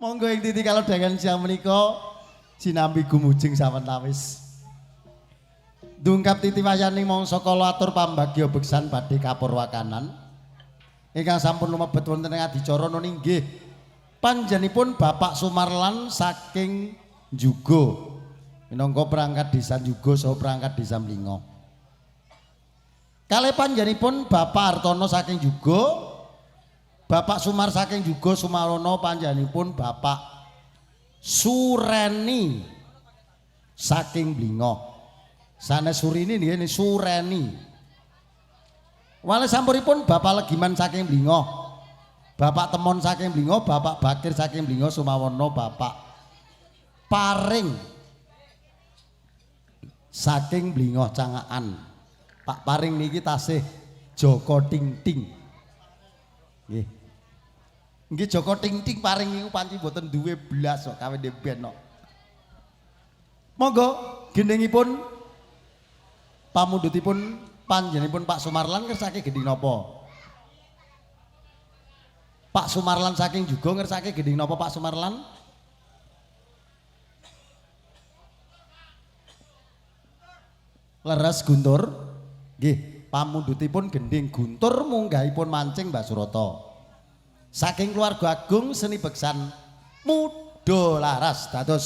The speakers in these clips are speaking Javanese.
Monggo ing titi kalodhangan siang menika sinambi gumujeng sawetawis. Dungkap titi wayaning mangsa kala atur pambagya beksan badhe kapurwakanan. Ingkang sampun lumebet wonten ing adicara inggih panjenenganipun Bapak Sumarlan saking Jugo. Minangka perangkat desa Jugo saha perangkat desa Mlingo. Kalih panjenenganipun Bapak Hartono saking Jugo, Bapak Sumar saking Jugo Sumarono panjenenganipun Bapak Sureni saking Mlingo. Sanes Surini nggih Sureni. Wale sampuripun Bapak Legiman saking Mlingo, Bapak Temon saking Mlingo, Bapak Bakir saking Mlingo Sumawono, Bapak Paring saking Mlingo Cangaan. Pak Paring niki tasih Joko Ting Ting. Nggih. Nggih Joko Ting Ting Paring niku panci mboten duwe blas kok kawin ben kok. Monggo gendhingipun pamundhutipun panjenenganipun Pak Sumarlan ngersake gendhing napa? Pak Sumarlan saking Jugo ngersake gendhing napa Pak Sumarlan? Leres Guntur. Nggih, pamundhutipun gendhing Guntur munggahipun mancing Mbak Surata. Saking keluarga agung seni beksan Muda Laras dados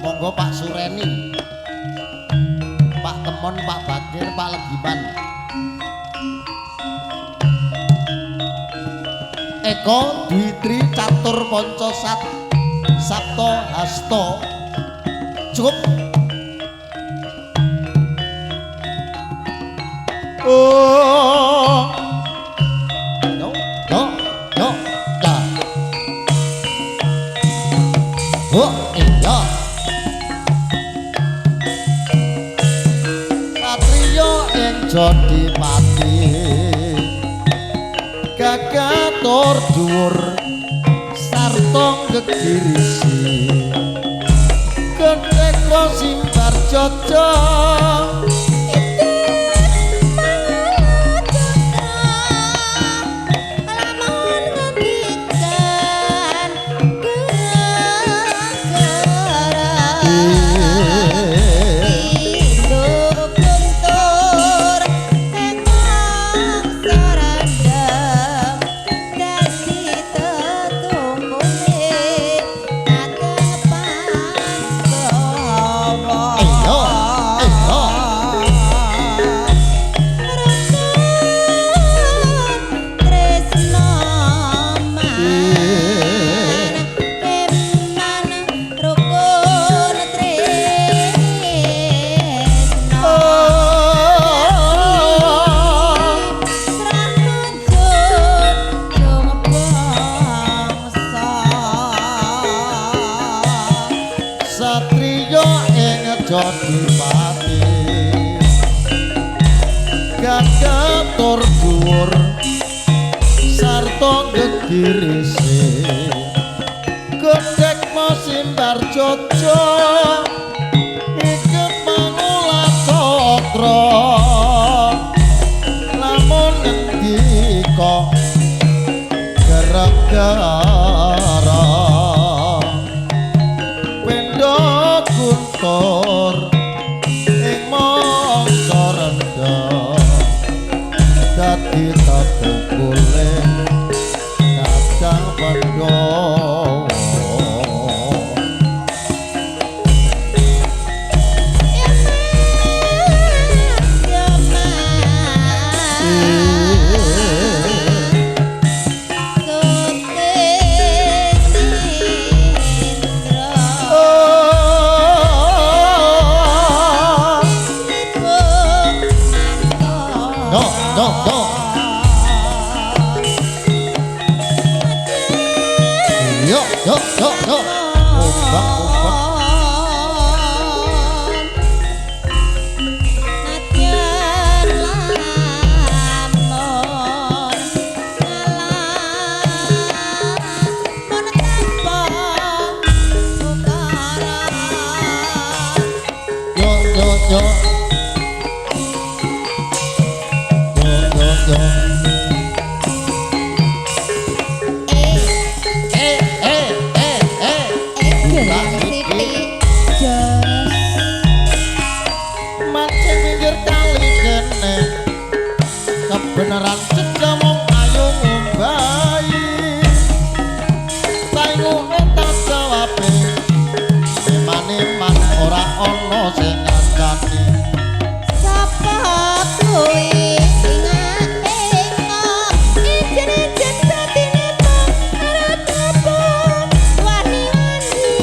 Monggo Pak Sureni, Pak Temon, Pak Bakir, Pak Legiman. Eko Dwi Tri Catur Panca Sat Sapta Hasta. Cukup. Oh. Yo, yo, yo, ya. Oh, iya. Satriya ing Jodipati gagatur dhuwur sarta gegirisi kendheka simbar jaja. Iya, iya. Rajadipati gagah tur dhuwur sarta gegirise godhek mosimbar jojo iket mangula cakra lamun ngendika gara-gara pendo guntur ing mangsa rendha dadi tetungkule kadang Pandhawa. Go, go, go. Yo, yo, yo, yo. Ombak, ombak. Yo, yo, yo. Yo, yo, yo. Eh, eh, eh, eh. Mancing pinggir kali kene kebenaran cedha wong ayu ngombahi sainguke tak jawabe eman-eman ora ana sing ngancani. Sapa kowe sing ing ijen-ijen satine arep apa wani-wani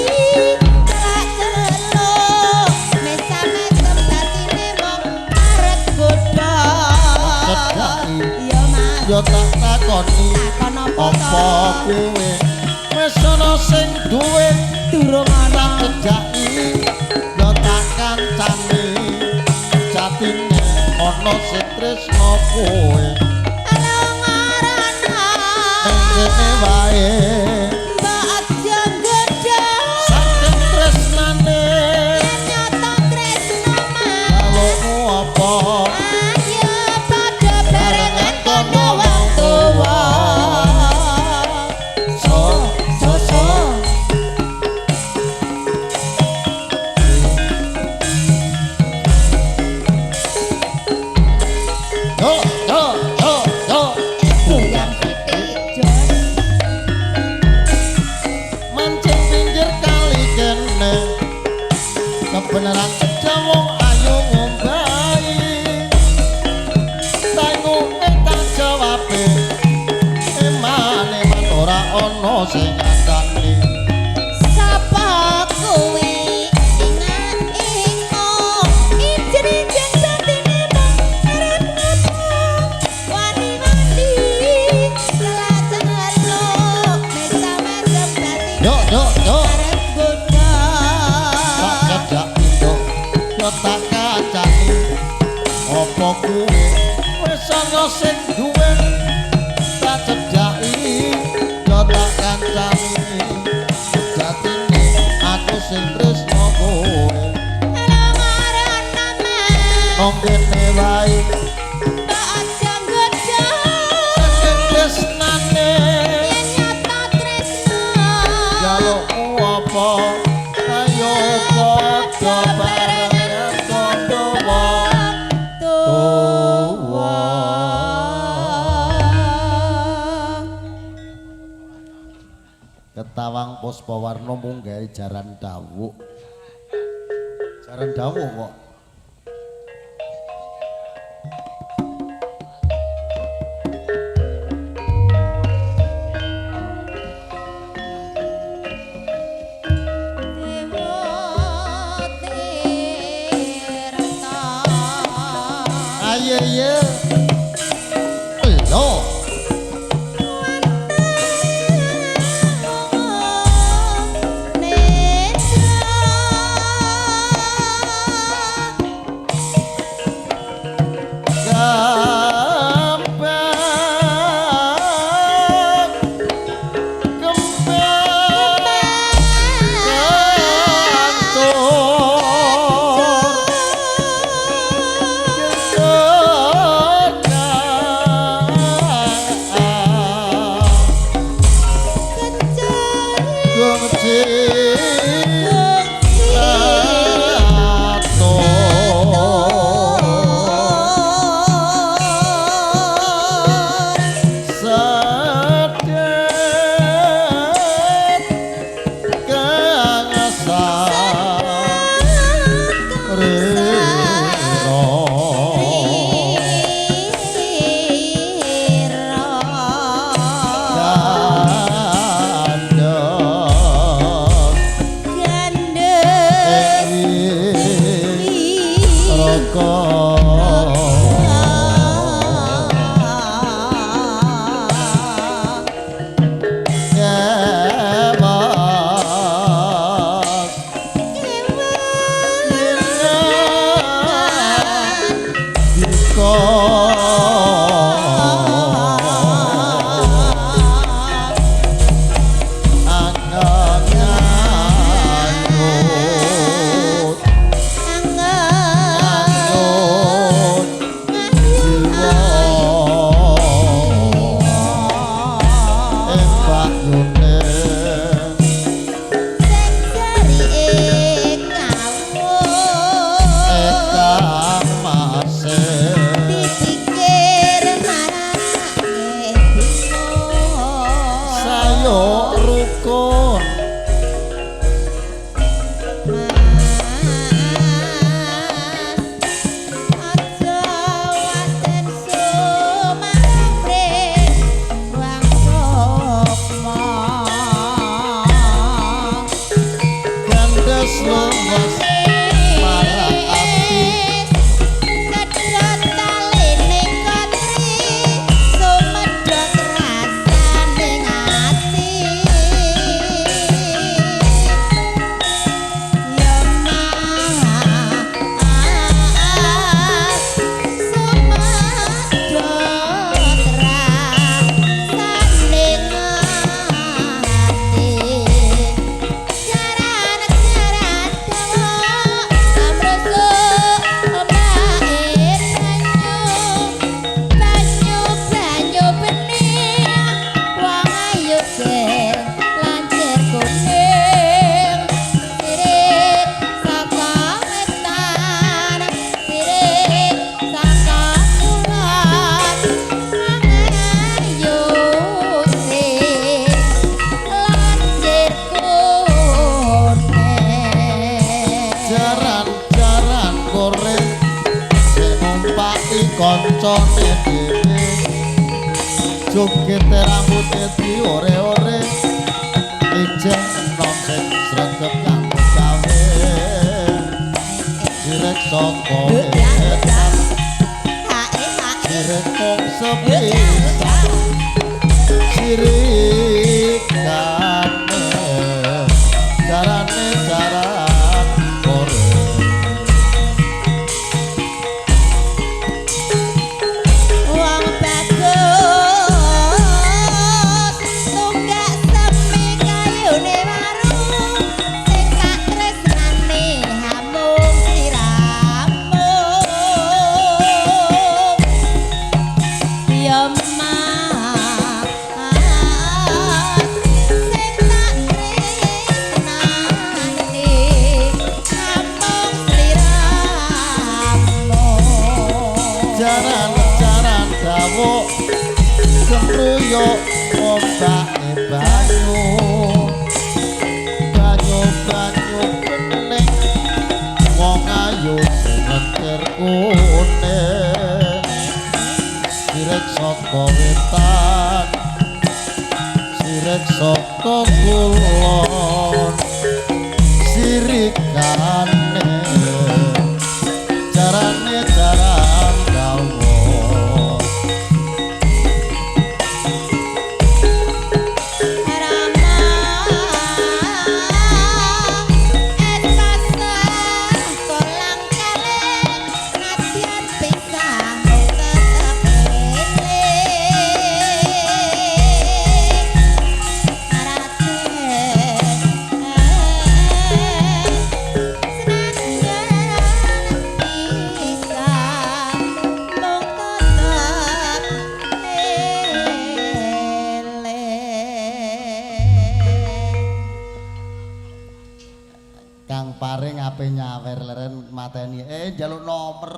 tak celuk mesam-mesem satine mung arep godha. Cedhaki. Iya Mas. Ya tak takoni Takon apa apa kowe wis ana sing duwe Durung ana. cedhaki ya tak kancani jatine ana sing tresna kowe Alongarana ning kene wae mbok aja nggodha saking tresnane nyata tresno Mas. jalukmu apa Ayo padha barengan kono wong tuwa. So so so yo yo yo yo. Goyang sithik jos. Mancing pinggir kali kene kebenaran cedha wong ayu ngombahi sainguke tak jawabe eman-eman ora ana sing ngancani. Sapa kowe sing ing ijen-ijen satine mung arep ngapa wani-wani celak-celuk mesam-mesem satine Yo yo yo. arep godha. Tak cedak induk yo tak kancani apa kuwe wis ana sing duwe tak cedhaki yo tak kancani sejatine aku sing tresna kowe Alongarana Mas. nang kene wae Mbok aja nggodha. saking tresnane Yen nyata tresno. jalukmu apa ayo padha barengan kono wong Tuwa. Ketawang Puspawarna munggahe jaran dawuk. Jaran dawuk kok. Dewa Tirta. Ayo ye. Lho, Netra. Kancane dhewe jogete rambute diore-ore ijeh enom sing sregep nyambut gawe sirek saka wetan sirek mung sepisan sirikane carane jaran kore. Wong bagus tunggak semi kayune waru sing tak tresnane hamung sliramu ya mas sing tak tresnane hamung sliramu. Jaran-jaran dawuh gemruyuk ombake banyu banyu banyu bening wong ayu sing ngetir kuning sirek saka wetan sirek saka kulon sirikane jarane jaran dawa. Rama et pasar kolang kaling nadyan pisah tetep eling Raden Paring ape nyawer leren mateni. Eh, njaluk nomor.